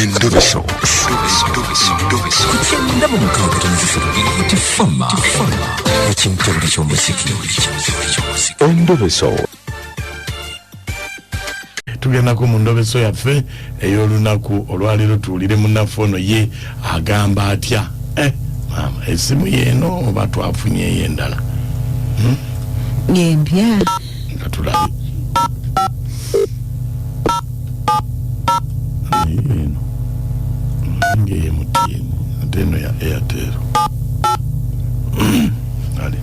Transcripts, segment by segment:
Endobeso. Ku 96.3 Tifama ekimtebule ky'omuziki. Endobeso. Tugendako mu ndobeso yaffe ey'olunaku olwaleero, tuwulire munnaffe ono ye agamba atya. Maama, essimu yeeno oba twafunyeeyo endala? Yempya. Nga tulabe. Eno nga MTN, ate eno ya Airtel. Ale,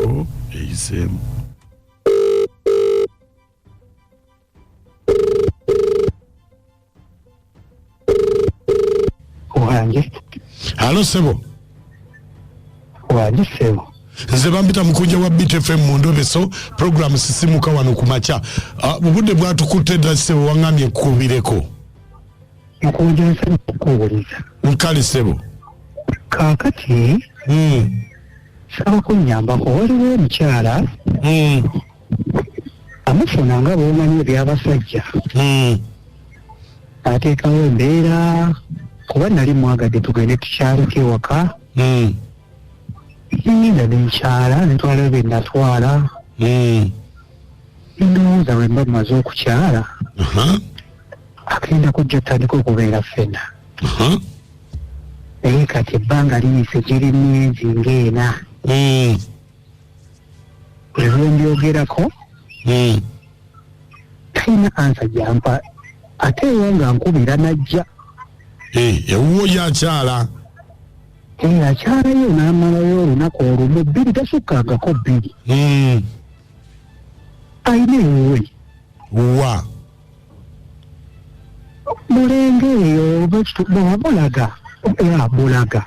oh, eyiseemu. Wange. Hello, sebo. Wange sebo. Nze bampita Mukunja wa BTFM mu ndobeso, program Sisimuka wano ku makya. Obudde bwatukutte dda sebo, waŋŋambye nkukubireko. Mukunja, nsaba okukubuuliza. Nkale sebo. Kaakati saba kunnyambako, waliwo omukyala amufuna nga bw'omanyi ebyabasajja, ateekawo embeera kuba nali mwagadde tugende tukyaleko ewaka. Ngenda nenkyala, netwalayo bye natwala. Ndowooza bwe mba mmaze okukyala, agenda kujja tutandika okubeera ffenna. Naye kati ebbanga liyise, giri myezi ng'ena, buli lwe mbyogerako talina answer gyampa, ate eyo nga nkubira najja. Ewuwo yakyala? Akyalayo n'amalayo olunaku olumu, bbiri, tasukkangako bbiri. Ayina ewuwe. Wa? Mulenge eyo oba oba Bulaga, ya Bulaga.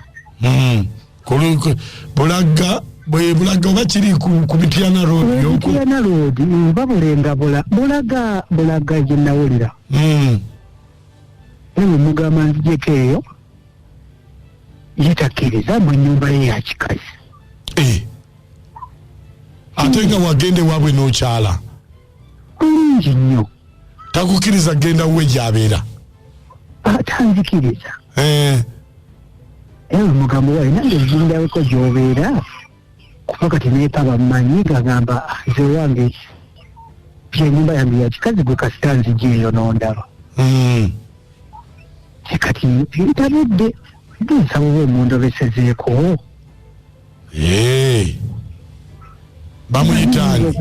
Bulaga, bwe Bulaga oba kiri ku Mityana Road? Mityana Road oba Bulenga, Bulaga, Bulaga gye nawulira. Naye bwe mugamba nzijeko eyo, ye takkiriza mu nnyumba ye ya kikazi. Ate nga wagenda ewaabwe n'okyala? Bulungi nnyo. Takukkiriza genda wuwe gy'abeera? Atanzikiriza. Era bwe mugamba wayi nange nzindaweko gy'obeera, kuba kati neepaba mmanyi, gagamba, "Ah, nze wange byenyumba yange ya kikazi, gwe kasita nzija eyo n'ondaba." Kati ntabudde, nsaba oba omundobesezeeko. Bamuyitaani?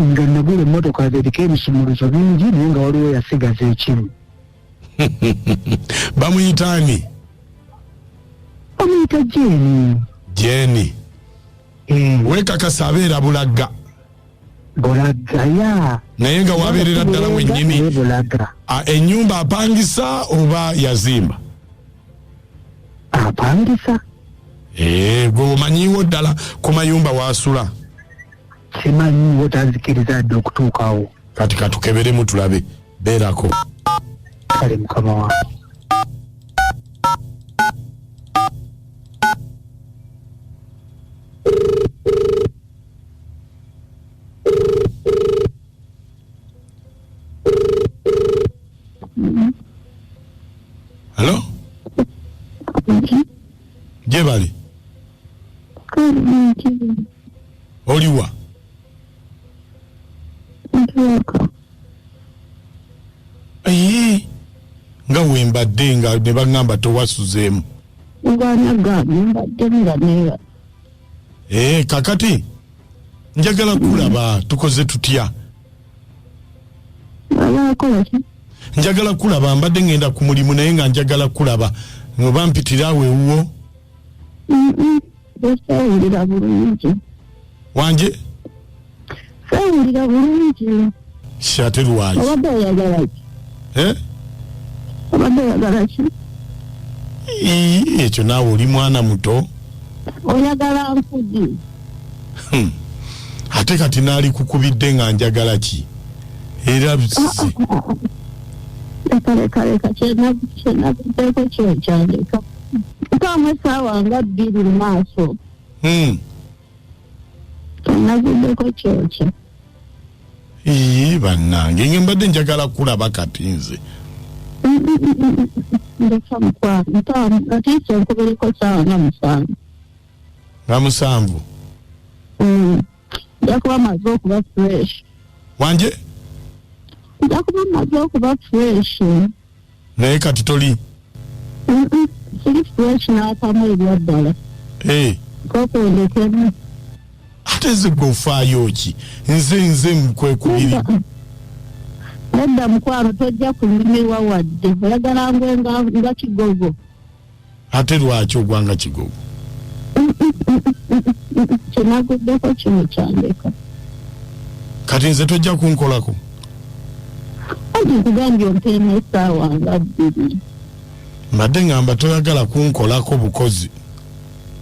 Nga nagula emmotoka zeriko ebisumuluzo bingi, naye nga waliwo yasigaza ekimu. Bamuyitaani? Bamuyita Jeeni. Jeeni? Eh. Weekakasa abeera Bulaga? Bulaga, ya. Naye nga wabeerera ddala wennyini? Naye Bulaga. Ennyumba apangisa oba yazimba? Apangisa. Gwe omanyiiwo ddala ku mayumba wasula? Simanyiwo, tanzikiriza dde okutuukawo. Kati katukeberemu tulabe, beerako. Kale mukama wange. Hello, gyebali. Oliwa? Ee, nga wembadde nga ne baŋŋamba towasuzeemu. Mbadde nga neera. Ee, kakati njagala kulaba, tukoze tutya? Abakola ki? Njagala kulaba, mbadde ŋŋenda ku mulimu naye nga njagala kulaba, oba mpitira awo ewuwo. Sewulira bulungi. Wanje? Sewulira bulungi. Si ate lwaki? Obadde oyagala ki? Eh? Obadde oyagala ki? Ii, ekyo naawe oli mwana muto. Oyagala nfudi? Ate kati naali kukubidde nga njagala ki era Leka, leka, leka, kyenaguddeko kyekyandeka mpaamu essaawa nga 2 mu maaso. Kyenaguddeko kyokyo. Ii, bannange nge mbadde njagala kulaba kati nze. Ndeka mukwano, mpaamu atiisa enkubereko saawa nga 7. Nga 7? Nja kuba maze okuba fresh. Wanje? Nja kuba maze okuba fresh. Naye kati toli? Siri fresh n'akamu ebyaddala. Kokondekemu. Ate nze gwe ofaayo ki? Nze nkwekubiri. Nedda mukwano, tojja kunyumirwa wadde. Oyagala ngwe nga kigogo. Ate lwaki ogwa nga kigogo? Kyenaguddeko kino kyandeka. Kati nze tojja kunkolako? Anti nkugambye ompeemu essaawa nga 2. Mbadde ngamba toyagala kunkolako bukozi.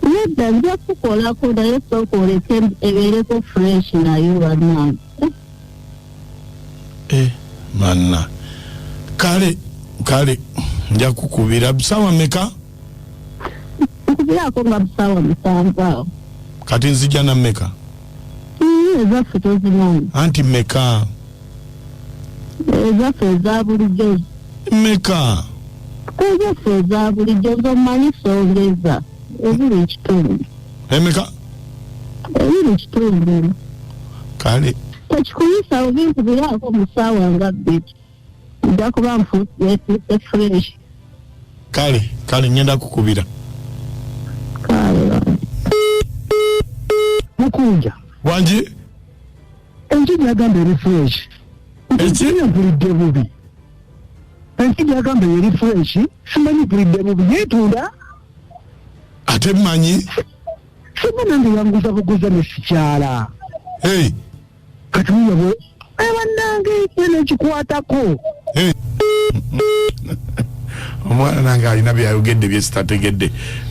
Nedda nja kukolako naye sooka oleke ebeereko fresh nayo bannange. Manna. Kale nja kukubira ssaawa mmeka? Nkubirako nga ssaawa 7 awo. Kati nzija na mmeka? Ezaffe tozimanyi. Anti mmeka? Ezaffe eza bulijjo. Mmeka? Ezaffe eza bulijjo z'omanyi songeza. Ebiri kitundu. Emeka? Ebiri kitundu. Kale. Tekikuyisa obi nkubirako mu ssaawa nga 2. Nja kuba nfuuse fresh. Kale ngenda kukubira. Kale. Mukunja. Wangi? Enki gyagamba eri fresh. Eki? Mpulidde bubi. Enki gyagamba eri fresh, simanyi mpulidde bubi. Yeetunda? Ate mmanyi? Simanyi nange yanguza buguza ne sikyala. Hey. Kati wuyo bwe, bannange eno ekikwatako. Hey. Omwana nange alina byayogedde bye sitategedde.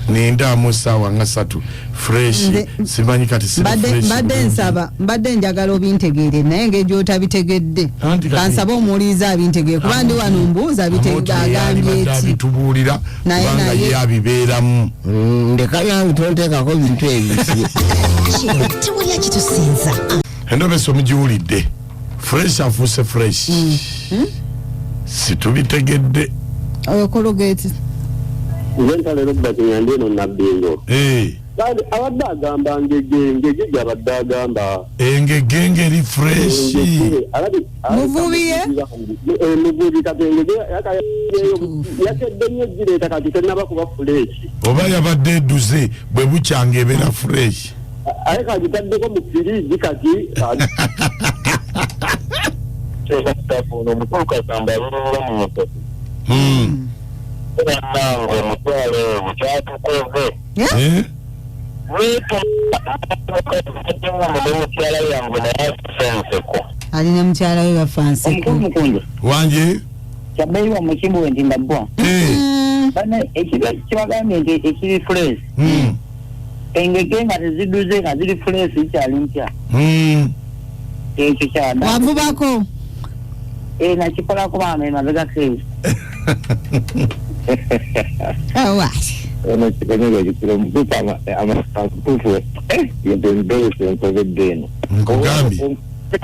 Nindaamu ssaawa nga 3 fresh. Simanyi kati siri fresh. Mbadde nsaba, mbadde njagala obintegeere naye engeri gy'otabitegedde. Kansaba omuwuliriza abintegeere kuba ndi wano mbuuza agambye eki. Abitubuulira kubanga ye abibeeramu. Ndeka nange tonteekako bintu ebyo. Tewali akitusinza. Endobeso mugiwulidde. Fresh afuuse fresh. Situbitegedde. Oyo Colgate. Nze ntale Robert Nyandi eno Nabbingo. Abadde agamba ngege gy'abadde agamba. Engege ngeri fresh. Muvubi ye? Muvubi kati engege yakedde nnyo gireeta kati tennaba kuba fresh. Oba yabadde edduze bwe bukyanga ebeera fresh. Aye kagitaddeko mu firiji kati. Omukulu Kasamba abeerera mu Musozi. Bannange omutwalo ogwo kyatukoze. Mukyala yange naye afa enseko. Ali ne mukyala we bafa nseko. Omukulu Mukunja. Wange? Kyabbeeyi wa Mukimbu we nti ndabbwa. Banne ekibagambye nti ekiri fresh. Engege nga tezidduze nga ziri fresh zikyali mpya. Ekyo kyada. Wavubako? Nakikolako maama emabega keezi. Awa. Ono kikonyogo kikiro mutuufu amatuufu ebintu embeeso ensobedde eno. Nkugambye.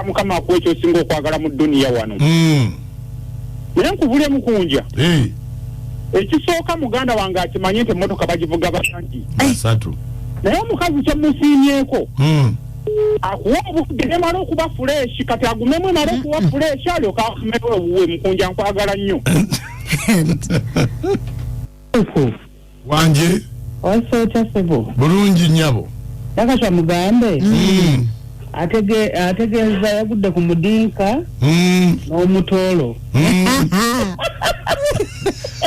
Mukama akuwa ekyosinga okwagala mu dduniya wano. Naye nkubulye Mukunja. Ekisooka muganda wange akimanye nti emmotoka bagivuga bangi. 3. Naye omukazi kyemusiimyeko. Akuwa obudde emala okuba fresh kati agumemu emala okuba fresh alyoke afumewo owuwe. Mukunja nkwagala nnyo. Wanje? Wasoota ssebo. Bulungi nnyabo. Nakaswa mugambe. Ategeeza yagudde ku mudinka n'omutoolo.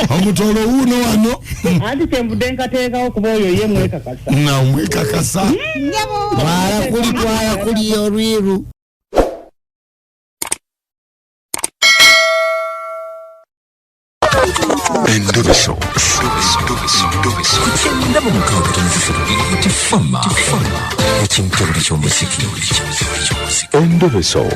Omutoolo wuuno wano. Anti kyenvudde nkateekawo kuba oyo ye mwekakasa. Na mwekakasa. Twala kuli olwiru. Endobeso. 963 Fama. Ekimtobuli ky'omuziki. Endobeso.